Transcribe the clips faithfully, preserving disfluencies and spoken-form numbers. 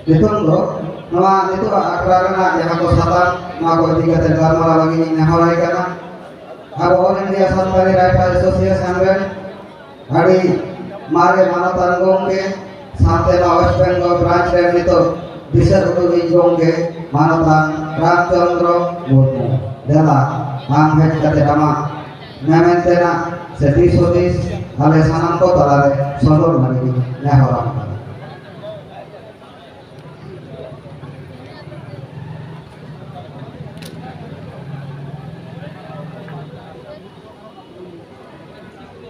ᱱᱤᱛᱚᱝ ᱫᱚ ᱱᱚᱣᱟ ᱱᱤᱛᱚᱜᱟᱜ ᱟᱠᱷᱲᱟ ᱨᱮᱱᱟᱜ ᱡᱟᱦᱟᱸ ᱠᱚ ᱥᱟᱛᱟᱢ, ᱱᱚᱣᱟ ᱠᱚ ᱤᱫᱤ ᱠᱟᱛᱮ ᱜᱟᱞᱢᱟᱨᱟᱣ ᱞᱟᱹᱜᱤᱫ ᱤᱧ ᱱᱮᱦᱚᱨᱟᱭ ᱠᱟᱱᱟ᱾ ᱟᱵᱚ All India Santali Writers Association ᱨᱮᱱ ᱟᱹᱰᱤ ᱢᱟᱨᱮ ᱢᱟᱱᱚᱛᱟᱱ ᱜᱚᱢᱠᱮ, ᱥᱟᱶᱛᱮ ᱱᱚᱣᱟ West Bengal branch ᱨᱮᱱ ᱱᱤᱛᱚᱜ ᱫᱤᱥᱟᱹ ᱩᱫᱩᱜᱤᱡ ᱜᱚᱢᱠᱮ ᱢᱟᱱᱚᱛᱟᱱ ᱨᱟᱢᱪᱚᱸᱫᱽᱨᱚ ᱢᱩᱨᱢᱩ, ᱫᱮᱞᱟ ᱟᱢ ᱦᱮᱡ ᱠᱟᱛᱮ ᱟᱢᱟᱜ ᱢᱮᱢᱮᱱ ᱛᱮᱱᱟᱜ ᱥᱮ ᱫᱤᱥ ᱦᱩᱫᱤᱥ ᱟᱞᱮ ᱥᱟᱱᱟᱢ ᱠᱚ ᱛᱟᱞᱟᱨᱮ ᱥᱚᱫᱚᱨ ᱞᱟᱹᱜᱤᱫ ᱤᱧ ᱱᱮᱦᱚᱨᱟᱢ ᱠᱟᱱᱟ᱾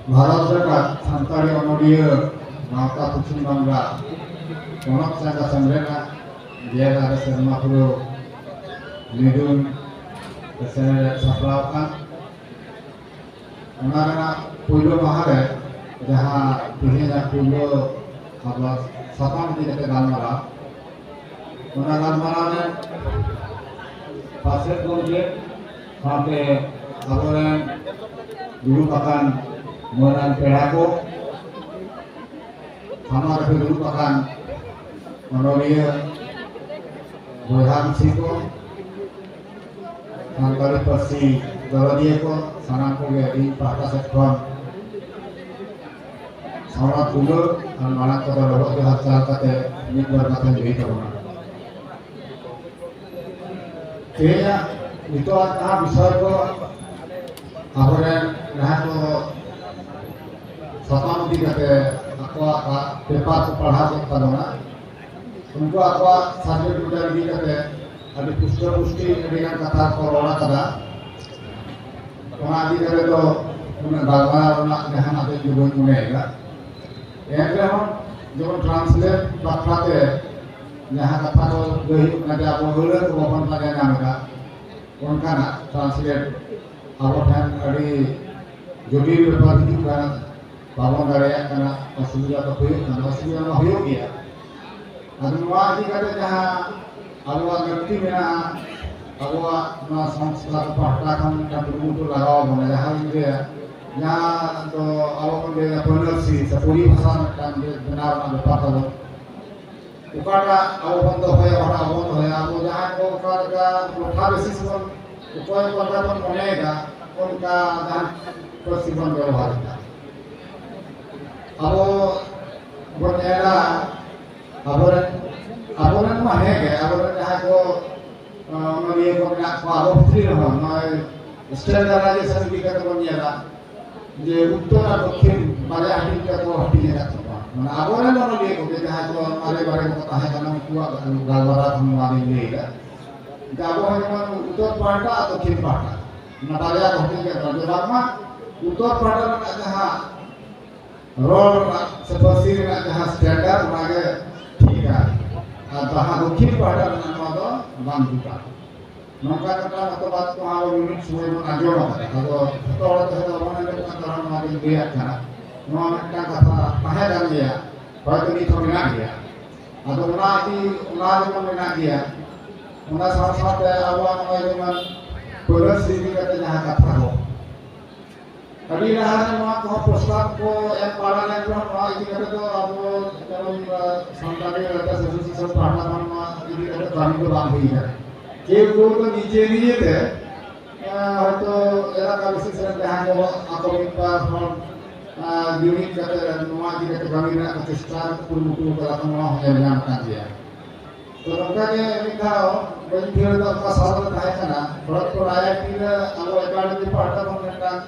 ᱵᱷᱟᱨᱚᱛ ᱨᱮᱱᱟᱜ ᱥᱟᱱᱛᱟᱲᱤ ᱚᱱᱚᱞᱤᱭᱟᱹ ᱜᱟᱶᱛᱟ ᱯᱚᱪᱷᱤᱢ ᱵᱟᱝᱞᱟ ᱯᱚᱱᱚᱛ ᱪᱟᱸᱜᱟ ᱥᱮᱢᱞᱮᱫ ᱨᱮᱱᱟᱜ ᱜᱮᱞ ᱟᱨᱮ ᱥᱮᱨᱢᱟ ᱯᱩᱨᱟᱹᱣ ᱧᱩᱛᱩᱢ ᱥᱮᱢᱞᱮᱫ ᱥᱟᱯᱲᱟᱣ ᱟᱠᱟᱱ, ᱚᱱᱟ ᱨᱮᱱᱟᱜ ᱯᱩᱭᱞᱩ ᱢᱟᱦᱟ ᱨᱮ ᱡᱟᱦᱟᱸ ᱛᱮᱦᱮᱧᱟᱜ ᱯᱩᱭᱞᱩ ᱟᱵᱚ ᱥᱟᱛᱟᱢ ᱤᱫᱤ ᱠᱟᱛᱮ ᱜᱟᱞᱢᱟᱨᱟᱣ, ᱚᱱᱟ ᱜᱟᱞᱢᱟᱨᱟᱣ ᱨᱮ ᱯᱟᱨᱥᱮᱛ ᱜᱚᱢᱠᱮ ᱥᱟᱶᱛᱮ ᱟᱵᱚᱨᱮᱱ ᱫᱩᱲᱩᱵ ᱟᱠᱟᱱ ᱢᱟᱹᱱᱟᱱ ᱯᱮᱲᱟ ᱠᱚ, ᱥᱟᱢᱟᱝ ᱨᱮ ᱫᱩᱲᱩᱵ ᱟᱠᱟᱱ ᱚᱱᱚᱞᱤᱭᱟᱹ ᱵᱚᱭᱦᱟ ᱢᱤᱥᱤ ᱠᱚ, ᱥᱟᱱᱛᱟᱲᱤ ᱯᱟᱹᱨᱥᱤ ᱫᱚᱨᱚᱫᱤᱭᱟᱹ ᱠᱚ, ᱥᱟᱱᱟᱢ ᱠᱚᱜᱮ ᱤᱧ ᱯᱟᱦᱴᱟ ᱥᱮᱫ ᱠᱷᱚᱱ ᱥᱟᱶᱟᱨ ᱫᱩᱞᱟᱹᱲ ᱟᱨ ᱢᱟᱲᱟᱝ ᱠᱚᱫᱚ ᱰᱚᱵᱚᱜ ᱡᱚᱦᱟᱨ ᱪᱟᱞ ᱠᱟᱛᱮ ᱢᱤᱫ ᱵᱟᱨ ᱠᱟᱛᱷᱟᱧ ᱞᱟᱹᱭ ᱛᱟᱵᱚᱱᱟ᱾ ᱛᱮᱦᱮᱧᱟᱜ ᱱᱤᱛᱚᱜᱟᱜ ᱡᱟᱦᱟᱸ ᱵᱤᱥᱚᱭ ᱠᱚ, ᱟᱵᱚᱨᱮᱱ ᱡᱟᱦᱟᱸ ᱠᱚ ᱥᱟᱛᱟᱢ ᱤᱫᱤ ᱠᱟᱛᱮ ᱟᱠᱚᱣᱟᱜ ᱯᱮᱯᱟᱨ ᱠᱚ ᱯᱟᱲᱦᱟᱣ ᱠᱮᱫ ᱛᱟᱵᱚᱱᱟ, ᱩᱱᱠᱩ ᱟᱠᱚᱣᱟᱜ subject matter ᱤᱫᱤ ᱠᱟᱛᱮ ᱟᱹᱰᱤ ᱯᱩᱥᱴᱟᱹ ᱯᱩᱥᱴᱤ ᱟᱹᱰᱤ ᱜᱟᱱ ᱠᱟᱛᱷᱟ ᱠᱚ ᱨᱚᱲ ᱟᱠᱟᱫᱟ᱾ ᱚᱱᱟ ᱤᱫᱤ ᱠᱟᱛᱮ ᱫᱚ ᱩᱱᱟᱹᱜ ᱜᱟᱞᱢᱟᱨᱟᱣ ᱨᱮᱱᱟᱜ ᱡᱟᱦᱟᱱᱟᱜ ᱫᱚ ᱤᱧ ᱫᱚ ᱵᱟᱹᱧ ᱢᱚᱱᱮᱭᱮᱫᱟ᱾ ᱮᱱ ᱨᱮᱦᱚᱸ ᱡᱮᱢᱚᱱ translate ᱵᱟᱠᱷᱨᱟ ᱛᱮ ᱡᱟᱦᱟᱸ ᱠᱟᱛᱷᱟ ᱠᱚ ᱞᱟᱹᱭ ᱦᱩᱭᱩᱜ ᱠᱟᱱᱟ ᱡᱮ ᱟᱵᱚ ᱟᱹᱲᱟᱹ ᱠᱚ ᱵᱟᱵᱚᱱ ᱯᱟᱸᱡᱟ ᱧᱟᱢ ᱮᱫᱟ, ᱚᱱᱠᱟᱱᱟᱜ translate ᱟᱵᱚ ᱴᱷᱮᱱ ᱟᱹᱰᱤ ᱡᱚᱴᱤᱞ ᱵᱮᱯᱟᱨ ᱦᱤᱡᱩᱜ ᱠᱟᱱᱟ, ᱵᱟᱵᱚᱱ ᱫᱟᱲᱮᱭᱟᱜ ᱠᱟᱱᱟ, ᱚᱥᱩᱵᱤᱫᱷᱟ ᱫᱚ ᱦᱩᱭᱩᱜ ᱠᱟᱱᱟ, ᱚᱥᱩᱵᱤᱫᱷᱟ ᱢᱟ ᱦᱩᱭᱩᱜ ᱜᱮᱭᱟ᱾ ᱟᱫᱚ ᱱᱚᱣᱟ ᱤᱫᱤ ᱠᱟᱛᱮ ᱡᱟᱦᱟᱸ ᱟᱵᱚᱣᱟᱜ ᱞᱟᱹᱠᱛᱤ ᱢᱮᱱᱟᱜᱼᱟ, ᱟᱵᱚᱣᱟᱜ ᱱᱚᱣᱟ ᱥᱚᱝᱥᱛᱷᱟ ᱠᱚ ᱯᱟᱦᱴᱟ ᱠᱷᱚᱱ ᱢᱤᱫᱴᱟᱝ ᱠᱩᱨᱩᱢᱩᱴᱩ ᱞᱟᱜᱟᱣ ᱟᱵᱚᱱᱟ, ᱡᱟᱦᱟᱸ ᱤᱧ ᱞᱟᱹᱭᱟ, ᱡᱟᱦᱟᱸ ᱫᱚ ᱟᱵᱚ ᱵᱚᱱ ᱞᱟᱹᱭᱟ ᱯᱟᱹᱱᱟᱹᱨᱥᱤ ᱥᱮ ᱯᱚᱨᱤᱵᱷᱟᱥᱟ ᱢᱤᱫᱴᱟᱝ ᱵᱮᱱᱟᱣ ᱨᱮᱱᱟᱜ ᱵᱮᱯᱟᱨ ᱛᱟᱵᱚᱱ᱾ ᱚᱠᱟᱴᱟᱜ ᱟᱵᱚ ᱵᱚᱱ ᱫᱚᱦᱚᱭᱟ, ᱚᱠᱟᱴᱟᱜ ᱵᱟᱵᱚᱱ ᱫᱚᱦᱚᱭᱟ, ᱟᱵᱚ ᱡᱟᱦᱟᱸᱭ ᱠᱚ ᱚᱠᱟ ᱞᱮᱠᱟ ᱴᱚᱴᱷᱟ ᱵᱤᱥᱮᱥ ᱵᱚᱱ, ᱚᱠᱚᱭ ᱚᱠᱟ ᱞᱮᱠᱟ ᱵᱚᱱ ᱢᱚᱱᱮᱭᱮᱫᱟ, ᱚᱱᱠᱟ ᱡᱟᱦᱟᱱ ᱯᱟᱹᱨᱥᱤ ᱵᱚᱱ ᱵᱮᱵᱚᱦᱟᱨ ᱮᱫᱟ᱾ ᱟᱵᱚ ᱵᱚᱱ ᱧᱮᱞᱟ, ᱟᱵᱚᱨᱮᱱ, ᱟᱵᱚᱨᱮᱱ ᱢᱟ ᱦᱮᱸ ᱜᱮ, ᱟᱵᱚᱨᱮᱱ ᱡᱟᱦᱟᱸᱭ ᱠᱚ, ᱟᱸ, ᱚᱱᱚᱞᱤᱭᱟᱹ ᱠᱚ ᱢᱮᱱᱟᱜ ᱠᱚᱣᱟ, ᱟᱵᱚ ᱵᱷᱤᱛᱨᱤ ᱨᱮᱦᱚᱸ ᱱᱚᱜᱼᱚᱭ standardization ᱤᱫᱤ ᱠᱟᱛᱮ ᱵᱚᱱ ᱧᱮᱞᱟ ᱡᱮ ᱩᱛᱛᱚᱨ ᱟᱨ ᱫᱚᱠᱠᱷᱤᱱ ᱵᱟᱨᱭᱟ ᱦᱟᱹᱴᱤᱧ ᱛᱮᱠᱚ ᱦᱟᱹᱴᱤᱧ ᱟᱠᱟᱫ ᱛᱟᱵᱚᱱᱟ᱾ ᱢᱟᱱᱮ ᱟᱵᱚᱨᱮᱱ ᱚᱱᱚᱞᱤᱭᱟᱹ ᱠᱚᱜᱮ ᱡᱟᱦᱟᱸᱭ ᱠᱚ ᱢᱟᱨᱮ ᱢᱟᱨᱮ ᱠᱚ ᱛᱟᱦᱮᱸ ᱠᱟᱱᱟ, ᱩᱱᱠᱩᱣᱟᱜ ᱜᱟᱞᱢᱟᱨᱟᱣ ᱠᱷᱚᱱ ᱱᱚᱣᱟ ᱞᱤᱧ ᱞᱟᱹᱭ ᱮᱫᱟ᱾ ᱡᱮ ᱟᱵᱚ ᱦᱚᱸ ᱡᱮᱢᱚᱱ ᱩᱛᱛᱚᱨ ᱯᱟᱦᱴᱟ ᱟᱨ ᱫᱚᱠᱠᱷᱤᱱ ᱯᱟᱦᱴᱟ, ᱚᱱᱟ ᱵᱟᱨᱭᱟ ᱠᱚ ᱦᱟᱹᱴᱤᱧ ᱠᱟᱛᱮ ᱡᱮ ᱵᱟᱝᱢᱟ ᱩᱛᱛᱚᱨ ᱯᱟᱦᱴᱟ ᱨᱮᱱᱟᱜ ᱡᱟᱦᱟᱸ ᱨᱚᱲ ᱨᱮᱱᱟᱜ ᱥᱮ ᱯᱟᱹᱨᱥᱤ ᱨᱮᱱᱟᱜ ᱡᱟᱦᱟᱸ standard, ᱚᱱᱟᱜᱮ ᱴᱷᱤᱠᱟ, ᱟᱨ ᱡᱟᱦᱟᱸ ᱫᱚᱠᱠᱷᱤᱱ ᱯᱟᱦᱴᱟ ᱨᱮᱱᱟᱜ ᱱᱚᱣᱟ ᱫᱚ ᱵᱟᱝ ᱴᱷᱤᱠᱟ᱾ ᱱᱚᱝᱠᱟ ᱢᱤᱫᱴᱟᱝ ᱢᱚᱛᱚᱵᱟᱫ ᱠᱚᱦᱚᱸ ᱟᱵᱚ ᱢᱤᱢᱤᱫ ᱥᱚᱢᱚᱭ ᱵᱚᱱ ᱟᱸᱡᱚᱢ ᱟᱠᱟᱫᱟ᱾ ᱟᱫᱚ ᱡᱚᱛᱚ ᱦᱚᱲ ᱛᱮ ᱫᱚ ᱵᱟᱵᱚᱱ ᱟᱸᱡᱚᱢ ᱠᱟᱱ ᱛᱟᱦᱮᱸ, ᱱᱚᱣᱟ ᱫᱚᱧ ᱞᱟᱹᱭᱟᱜ ᱠᱟᱱᱟ᱾ ᱱᱚᱣᱟ ᱢᱤᱫᱴᱟᱝ ᱠᱟᱛᱷᱟ ᱛᱟᱦᱮᱸ ᱠᱟᱱ ᱜᱮᱭᱟ, ᱦᱚᱭᱛᱳ ᱱᱤᱛ ᱦᱚᱸ ᱢᱮᱱᱟᱜ ᱜᱮᱭᱟ᱾ ᱟᱫᱚ ᱚᱱᱟ ᱤᱫᱤ, ᱚᱱᱟ ᱡᱮᱢᱚᱱ ᱢᱮᱱᱟᱜ ᱜᱮᱭᱟ, ᱚᱱᱟ ᱥᱟᱶ ᱥᱟᱶᱛᱮ ᱟᱵᱚᱣᱟᱜ ᱱᱚᱜᱼᱚᱭ ᱡᱮᱢᱚᱱ ᱯᱟᱹᱨᱥᱤ ᱤᱫᱤ ᱠᱟᱛᱮ ᱡᱟᱦᱟᱸ ᱠᱟᱛᱷᱟ ᱠᱚ, ᱟᱹᱰᱤ ᱞᱟᱦᱟ ᱨᱮ ᱱᱚᱣᱟ ᱠᱚᱦᱚᱸ ᱯᱨᱚᱥᱛᱟᱵ ᱠᱚ ᱮᱢ ᱵᱟᱲᱟ ᱞᱮᱱ ᱨᱮᱦᱚᱸ, ᱱᱚᱣᱟ ᱤᱫᱤ ᱠᱟᱛᱮ ᱫᱚ ᱟᱵᱚ ᱡᱮᱢᱚᱱ, ᱟᱸ, ᱥᱟᱱᱛᱟᱲᱤ ᱨᱟᱭᱴᱟᱨᱥ ᱮᱥᱳᱥᱤᱭᱮᱥᱚᱱ ᱯᱟᱦᱴᱟ ᱠᱷᱚᱱ ᱱᱚᱣᱟ ᱤᱫᱤ ᱠᱟᱛᱮ ᱠᱟᱹᱢᱤ ᱫᱚ ᱵᱟᱝ ᱦᱩᱭ ᱟᱠᱟᱱᱟ᱾ ᱠᱮᱣ ᱠᱮᱣ ᱫᱚ ᱱᱤᱡᱮ ᱱᱤᱡᱮ ᱛᱮ, ᱟᱸ, ᱦᱚᱭᱛᱳ ᱮᱞᱟᱠᱟ ᱵᱤᱥᱮᱥ ᱨᱮ ᱡᱟᱦᱟᱸ ᱠᱚ ᱟᱠᱚ ᱢᱤᱫ ᱵᱟᱨ ᱦᱚᱲ, ᱟᱸ, ᱡᱩᱢᱤᱫ ᱠᱟᱛᱮ ᱱᱚᱣᱟ ᱤᱫᱤ ᱠᱟᱛᱮ ᱠᱟᱹᱢᱤ ᱨᱮᱱᱟᱜ ᱠᱚ ᱪᱮᱥᱴᱟ ᱠᱩᱨᱩᱢᱩᱴᱩ ᱠᱟᱫᱟ ᱠᱚ, ᱱᱚᱣᱟ ᱦᱚᱸ ᱧᱮᱞ ᱧᱟᱢ ᱠᱟᱱ ᱜᱮᱭᱟ᱾ ᱛᱚ ᱱᱚᱝᱠᱟ ᱜᱮ ᱢᱤᱫ ᱫᱷᱟᱣ ᱵᱟᱹᱧ ᱩᱭᱦᱟᱹᱨ ᱮᱫᱟ ᱚᱠᱟ ᱥᱟᱞ ᱨᱮ ᱛᱟᱦᱮᱸ ᱠᱟᱱᱟ, ᱠᱷᱚᱲᱚᱜᱽᱯᱩᱨ ᱟᱭ ᱟᱭ ᱴᱤ ᱨᱮ ᱟᱵᱚ ᱮᱠᱟᱰᱮᱢᱤ ᱯᱟᱦᱴᱟ ᱠᱷᱚᱱ ᱢᱤᱫᱴᱟᱝ,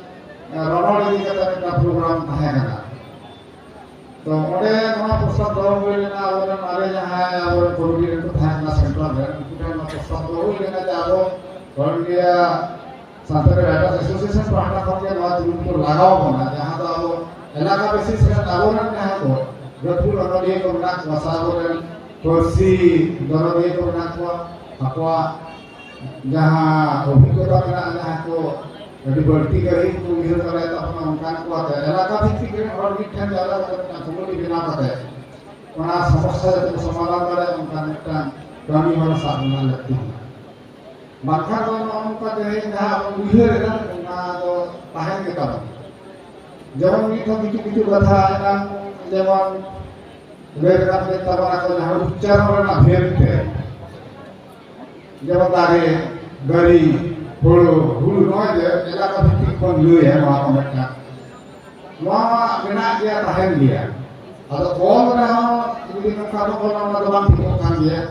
ᱮ, ᱨᱚᱱᱚᱲ ᱤᱫᱤ ᱠᱟᱛᱮ ᱢᱤᱫᱴᱟᱝ ᱯᱨᱳᱜᱨᱟᱢ ᱛᱟᱦᱮᱸ ᱠᱟᱱᱟ᱾ ᱛᱚ ᱚᱸᱰᱮ ᱱᱚᱣᱟ ᱯᱨᱚᱥᱛᱟᱵ ᱫᱚᱦᱚ ᱦᱩᱭ ᱞᱮᱱᱟ, ᱟᱵᱚᱨᱮᱱ ᱢᱟᱨᱮ ᱡᱟᱦᱟᱸᱭ ᱟᱵᱚᱨᱮᱱ ᱠᱚᱢᱤᱴᱤ ᱨᱮᱠᱚ ᱛᱟᱦᱮᱸ ᱠᱟᱱᱟ ᱥᱮᱱᱴᱨᱟᱞ ᱨᱮ, ᱩᱱᱠᱩ ᱴᱷᱮᱱ ᱱᱚᱣᱟ ᱯᱨᱚᱥᱛᱟᱵ ᱫᱚᱦᱚ ᱦᱩᱭ ᱞᱮᱱᱟ ᱡᱮ ᱟᱵᱚ All India Santali writers association ᱯᱟᱦᱴᱟ ᱠᱷᱚᱱ ᱜᱮ ᱱᱚᱣᱟ ᱫᱩᱨᱩᱵ ᱠᱚ ᱞᱟᱜᱟᱣ ᱵᱚᱱᱟ, ᱡᱟᱦᱟᱸ ᱫᱚ ᱟᱵᱚ ᱮᱞᱟᱠᱟ ᱵᱤᱥᱮᱥ ᱨᱮᱱ ᱟᱵᱚᱨᱮᱱ ᱡᱟᱦᱟᱸ ᱠᱚ ᱜᱟᱹᱠᱷᱩᱲ ᱚᱱᱚᱞᱤᱭᱟᱹ ᱠᱚ ᱢᱮᱱᱟᱜ ᱠᱚᱣᱟ ᱥᱮ ᱟᱵᱚᱨᱮᱱ ᱯᱟᱹᱨᱥᱤ ᱫᱚᱨᱚᱫᱤᱭᱟᱹ ᱠᱚ ᱢᱮᱱᱟᱜ ᱠᱚᱣᱟ, ᱟᱠᱚᱣᱟᱜ ᱡᱟᱦᱟᱸ ᱚᱵᱷᱤᱜᱽᱜᱚᱛᱟ ᱢᱮᱱᱟᱜᱼᱟ, ᱡᱟᱦᱟᱸ ᱠᱚ ᱟᱹᱰᱤ ᱵᱟᱹᱲᱛᱤ ᱜᱟᱹᱦᱤᱨ ᱠᱚ ᱩᱭᱦᱟᱹᱨ ᱫᱟᱲᱮᱭᱟᱜ ᱛᱟᱵᱚᱱᱟ, ᱚᱱᱠᱟᱱ ᱠᱚ ᱟᱛᱮ ᱮᱞᱟᱠᱟ ᱵᱷᱤᱛᱛᱤᱠ ᱨᱮᱱ ᱦᱚᱲ ᱢᱤᱫ ᱴᱷᱮᱱ ᱡᱟᱣᱨᱟ ᱠᱟᱛᱮ ᱢᱤᱫᱴᱟᱝ ᱠᱚᱢᱤᱴᱤ ᱵᱮᱱᱟᱣ ᱠᱟᱛᱮ ᱚᱱᱟ ᱥᱚᱢᱚᱥᱥᱟ ᱡᱟᱛᱮ ᱠᱚ ᱥᱚᱢᱟᱫᱷᱟᱱ ᱫᱟᱲᱮᱭᱟᱜ, ᱚᱱᱠᱟᱱ ᱢᱤᱫᱴᱟᱝ ᱠᱟᱹᱢᱤ ᱦᱚᱨᱟ ᱥᱟᱵ ᱨᱮᱱᱟᱜ ᱞᱟᱹᱠᱛᱤ ᱠᱟᱱᱟ᱾ ᱵᱟᱝᱠᱷᱟᱱ ᱫᱚ ᱱᱚᱜᱼᱚ ᱱᱚᱝᱠᱟ ᱛᱮᱦᱮᱧ ᱡᱟᱦᱟᱸ ᱵᱚᱱ ᱩᱭᱦᱟᱹᱨ ᱮᱫᱟ, ᱚᱱᱟ ᱫᱚ ᱛᱟᱦᱮᱱ ᱜᱮ ᱛᱟᱵᱚᱱᱟ᱾ ᱡᱮᱢᱚᱱ ᱱᱤᱛ ᱦᱚᱸ ᱠᱤᱪᱷᱩ ᱠᱤᱪᱷᱩ ᱠᱟᱛᱷᱟ ᱮᱱᱟᱝ ᱡᱮᱢᱚᱱ ᱞᱟᱹᱭ ᱨᱟᱠᱟᱵ ᱞᱮᱫ ᱛᱟᱵᱚᱱᱟ ᱠᱚ ᱡᱟᱦᱟᱸ ᱩᱪᱪᱟᱨᱚᱱ ᱨᱮᱱᱟᱜ ᱵᱷᱮᱫ ᱛᱮ, ᱡᱮᱢᱚᱱ ᱫᱟᱨᱮ, ᱫᱟᱨᱤ, ᱦᱩᱲᱩ, ᱦᱩᱲᱩ, ᱱᱚᱜᱼᱚᱭ ᱡᱮ ᱮᱞᱟᱠᱟ ᱵᱷᱤᱛᱛᱤᱠ ᱵᱚᱱ ᱞᱟᱹᱭᱟ, ᱱᱚᱣᱟ ᱠᱚ ᱢᱤᱫᱴᱟᱝ, ᱱᱚᱣᱟ ᱢᱟ ᱢᱮᱱᱟᱜ ᱜᱮᱭᱟ, ᱛᱟᱦᱮᱱ ᱜᱮᱭᱟ᱾ ᱟᱫᱚ ᱚᱞ ᱨᱮᱦᱚᱸ ᱡᱩᱫᱤ ᱱᱚᱝᱠᱟ ᱵᱚᱱ ᱚᱞᱟ, ᱚᱱᱟ ᱫᱚ ᱵᱟᱝ ᱴᱷᱤᱠᱚᱜ ᱠᱟᱱ ᱜᱮᱭᱟ᱾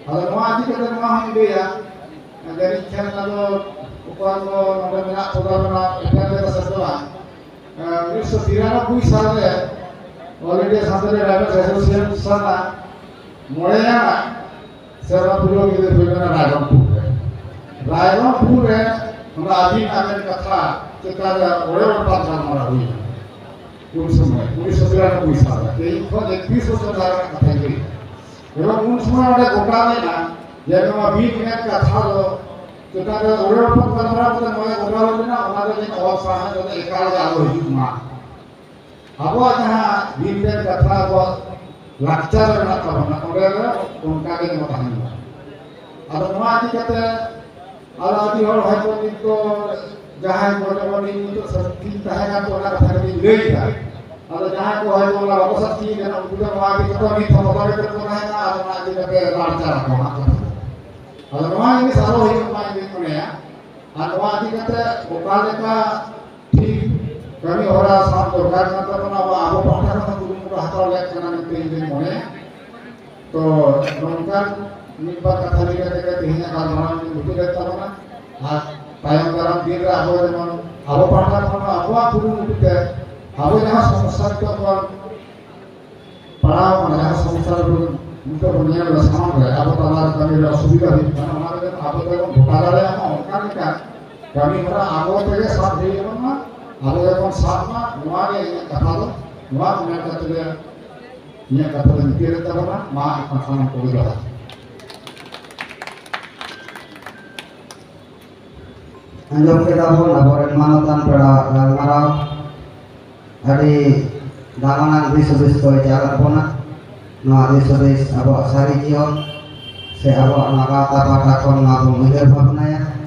ᱟᱫᱚ ᱱᱚᱣᱟ ᱤᱫᱤ ᱠᱟᱛᱮ ᱱᱚᱣᱟ ᱦᱚᱸᱧ ᱞᱟᱹᱭᱟ, ᱡᱟᱹᱱᱤᱡ ᱠᱷᱟᱱ ᱟᱫᱚ ᱚᱠᱚᱭ ᱠᱚ ᱱᱚᱰᱮ ᱢᱮᱱᱟᱜ ᱠᱚ ᱛᱟᱵᱚᱱᱟ, ᱮᱴᱟᱜ ᱨᱮ ᱥᱮ ᱵᱟᱝ, ᱩᱱᱤᱥᱥᱚ ᱛᱤᱨᱟᱱᱚᱵᱵᱳᱭ ᱥᱟᱞ ᱨᱮ All India Santali Writers Association ᱨᱮᱱᱟᱜ ᱢᱚᱬᱮᱭᱟᱱᱟᱜ ᱥᱮᱨᱢᱟ ᱯᱩᱨᱟᱹᱣ ᱜᱤᱫᱟᱹᱨ ᱦᱩᱭ ᱞᱮᱱᱟ ᱨᱟᱭᱨᱚᱝᱯᱩᱨ ᱨᱮ᱾ ᱨᱟᱭᱨᱚᱝᱯᱩᱨ ᱨᱮ ᱚᱱᱟ ᱟᱹᱫᱤᱢ ᱟᱢᱮᱨ ᱠᱟᱛᱷᱟ ᱪᱮᱛᱟᱱ ᱨᱮ ᱚᱲᱮ ᱚᱲᱯᱟᱛ ᱜᱟᱞᱢᱟᱨᱟᱣ ᱦᱩᱭ ᱞᱮᱱᱟ᱾ ᱩᱱ ᱥᱚᱢᱚᱭ, ᱩᱱᱤᱥᱥᱚ ᱛᱤᱨᱟᱱᱚᱵᱵᱳᱭ ᱥᱟᱞ ᱨᱮ, ᱛᱮᱦᱮᱧ ᱠᱷᱚᱱ ᱮᱠᱛᱨᱤᱥ ᱵᱚᱪᱷᱚᱨ ᱞᱟᱦᱟ ᱨᱮᱱᱟᱜ ᱠᱟᱛᱷᱟᱧ ᱞᱟᱹᱭ ᱮᱫᱟ᱾ ᱮᱵᱚᱝ ᱩᱱ ᱥᱚᱢᱚᱭ ᱚᱸᱰᱮ ᱜᱚᱴᱟ ᱞᱮᱱᱟ ᱡᱮ ᱱᱚᱣᱟ ᱵᱤᱱ ᱮᱢ ᱠᱟᱛᱷᱟ ᱫᱚ ᱪᱮᱛᱟᱱ ᱨᱮ ᱚᱲᱮ ᱚᱲᱯᱟᱛ ᱜᱟᱞᱢᱟᱨᱟᱣ ᱠᱟᱛᱮ ᱱᱚᱣᱟ ᱜᱚᱴᱟ ᱞᱮᱱᱟ, ᱚᱱᱟ ᱫᱚ ᱡᱮᱱᱚ ᱚᱞ ᱥᱟᱶᱦᱮᱫ ᱨᱮ ᱮᱠᱟᱞ ᱜᱮ ᱟᱞᱚ ᱦᱤᱡᱩᱜ ᱢᱟ᱾ ᱟᱵᱚᱣᱟᱜ ᱡᱟᱦᱟᱸ ᱵᱤᱱ ᱮᱢ ᱠᱟᱛᱷᱟ, ᱟᱵᱚᱣᱟᱜ ᱞᱟᱠᱪᱟᱨ ᱨᱮ ᱢᱮᱱᱟᱜ ᱛᱟᱵᱚᱱᱟ, ᱚᱸᱰᱮ ᱫᱚ ᱚᱱᱠᱟ ᱜᱮ ᱡᱮᱱᱚ ᱛᱟᱦᱮᱱ ᱢᱟ᱾ ᱟᱫᱚ ᱱᱚᱣᱟ ᱤᱫᱤ ᱠᱟᱛᱮ ᱟᱨ ᱟᱹᱰᱤ ᱦᱚᱲ ᱦᱚᱭᱛᱳ ᱱᱤᱛ ᱫᱚ ᱡᱟᱦᱟᱸᱭ ᱠᱚ ᱡᱮᱢᱚᱱ ᱤᱧ ᱱᱤᱛᱚᱜ ᱥᱟᱹᱠᱷᱤᱧ ᱛᱟᱦᱮᱸ ᱠᱟᱱ ᱛᱚ ᱚᱱᱟ ᱠᱟᱛᱷᱟ ᱜᱮᱞᱤᱧ ᱞᱟᱹᱭ ᱮᱫᱟ᱾ ᱟᱫᱚ ᱡᱟᱦᱟᱸᱭ ᱠᱚ ᱦᱚᱭᱛᱳ ᱚᱱᱟ ᱵᱟᱠᱚ ᱥᱟᱹᱠᱷᱤ ᱠᱟᱱᱟ, ᱩᱱᱠᱩ ᱫᱚ ᱱᱚᱣᱟ ᱤᱫᱤ ᱠᱟᱛᱮ ᱱᱤᱛ ᱦᱚᱸ ᱵᱚᱛᱚᱨ ᱜᱮ ᱠᱚ ᱛᱟᱦᱮᱱᱟ, ᱟᱫᱚ ᱚᱱᱟ ᱤᱫᱤ ᱠᱟᱛᱮ ᱞᱟᱲᱪᱟᱲ ᱟᱠᱚ ᱦᱟᱸᱜ ᱠᱟᱛᱷᱟ᱾ ᱟᱫᱚ ᱱᱚᱣᱟ ᱡᱤᱱᱤᱥ ᱟᱞᱚ ᱦᱩᱭᱩᱜ ᱢᱟ ᱤᱧ ᱫᱩᱧ ᱢᱚᱱᱮᱭᱟ᱾ ᱟᱨ ᱱᱚᱣᱟ ᱤᱫᱤ ᱠᱟᱛᱮ ᱚᱠᱟ ᱞᱮᱠᱟ ᱴᱷᱤᱠ ᱠᱟᱹᱢᱤ ᱦᱚᱨᱟ ᱥᱟᱵ ᱫᱚᱨᱠᱟᱨ ᱠᱟᱱ ᱛᱟᱵᱚᱱᱟ, ᱟᱵᱚ, ᱟᱵᱚ ᱯᱟᱦᱴᱟ ᱠᱷᱚᱱ ᱦᱚᱸ ᱠᱩᱨᱩᱢᱩᱴᱩ ᱦᱟᱛᱟᱣ ᱞᱮᱠ ᱠᱟᱱᱟ ᱢᱮᱱᱛᱮ ᱤᱧ ᱫᱩᱧ ᱢᱚᱱᱮᱭᱟ᱾ ᱛᱚ ᱱᱚᱝᱠᱟᱱ ᱢᱤᱫ ᱵᱟᱨ ᱠᱟᱛᱷᱟ ᱞᱟᱹᱭ ᱠᱟᱛᱮ ᱜᱮ ᱛᱮᱦᱮᱧᱟᱜ ᱜᱟᱞᱢᱟᱨᱟᱣ ᱤᱧ ᱢᱩᱪᱟᱹᱫ ᱮᱫ ᱛᱟᱵᱚᱱᱟ᱾ ᱟᱨ ᱛᱟᱭᱚᱢ ᱫᱟᱨᱟᱢ ᱫᱤᱱ ᱨᱮ ᱟᱵᱚ ᱡᱮᱢᱚᱱ ᱟᱵᱚ ᱯᱟᱦᱴᱟ ᱠᱷᱚᱱ ᱦᱚᱸ ᱟᱵᱚᱣᱟᱜ ᱠᱩᱨᱩᱢᱩᱴᱩ ᱛᱮ ᱟᱵᱚ ᱡᱟᱦᱟᱸ ᱥᱚᱢᱚᱥᱥᱟ ᱱᱤᱛᱚᱜ ᱵᱚᱱ ᱯᱟᱲᱟᱣ ᱠᱟᱱᱟ, ᱡᱟᱦᱟᱸ ᱥᱚᱢᱚᱥᱥᱟ ᱨᱮ ᱱᱤᱛᱚᱜ ᱵᱚᱱ ᱧᱮᱞ ᱮᱫᱟ ᱥᱟᱢᱟᱝ ᱨᱮ, ᱟᱵᱚ ᱛᱟᱞᱟ ᱨᱮ ᱠᱟᱹᱢᱤ ᱨᱮ ᱚᱥᱩᱵᱤᱫᱷᱟ ᱦᱩᱭᱩᱜ ᱠᱟᱱᱟ, ᱚᱱᱟ ᱨᱮ ᱟᱵᱚ ᱛᱮᱵᱚᱱ ᱜᱚᱴᱟ ᱫᱟᱲᱮᱭᱟᱜ ᱢᱟ, ᱚᱱᱠᱟ ᱞᱮᱠᱟ ᱠᱟᱹᱢᱤ ᱦᱚᱨᱟ ᱟᱵᱚ ᱛᱮᱜᱮ ᱥᱟᱵ ᱦᱩᱭ ᱟᱵᱚᱱ ᱢᱟ, ᱟᱵᱚ ᱜᱮᱵᱚᱱ ᱥᱟᱵ ᱢᱟ᱾ ᱱᱚᱣᱟ ᱜᱮ ᱤᱧᱟᱹᱜ ᱠᱟᱛᱷᱟ ᱫᱚ, ᱱᱚᱣᱟ ᱢᱮᱱ ᱠᱟᱛᱮ ᱜᱮ ᱤᱧᱟᱹᱜ ᱠᱟᱛᱷᱟ ᱫᱚᱧ ᱢᱩᱪᱟᱹᱫ ᱮᱫ ᱛᱟᱵᱚᱱᱟ᱾ ᱢᱟ ᱮᱱᱠᱷᱟᱱ ᱥᱟᱱᱟᱢ ᱠᱚᱜᱮ ᱡᱚᱦᱟᱨ᱾ ᱟᱸᱡᱚᱢ ᱠᱮᱫᱟ ᱵᱚᱱ ᱟᱵᱚᱨᱮᱱ ᱢᱟᱱᱚᱛᱟᱱ ᱯᱮᱲᱟ ᱜᱟᱞᱢᱟᱨᱟᱣ᱾ ᱟᱹᱰᱤ ᱫᱟᱢᱟᱱᱟᱜ ᱫᱤᱥ ᱦᱩᱫᱤᱥ ᱠᱚᱭ ᱪᱟᱞ ᱟᱫ ᱵᱚᱱᱟ᱾ ᱱᱚᱣᱟ ᱫᱤᱥ ᱦᱩᱫᱤᱥ ᱟᱵᱚᱣᱟᱜ ᱥᱟᱹᱨᱤ ᱡᱤᱭᱚᱱ ᱥᱮ ᱟᱵᱚᱣᱟᱜ ᱱᱚᱣᱟ ᱜᱟᱶᱛᱟ ᱯᱟᱦᱴᱟ ᱠᱷᱚᱱ ᱱᱚᱣᱟ ᱵᱚᱱ ᱩᱭᱦᱟᱹᱨ ᱵᱷᱟᱵᱽᱱᱟᱭᱟ᱾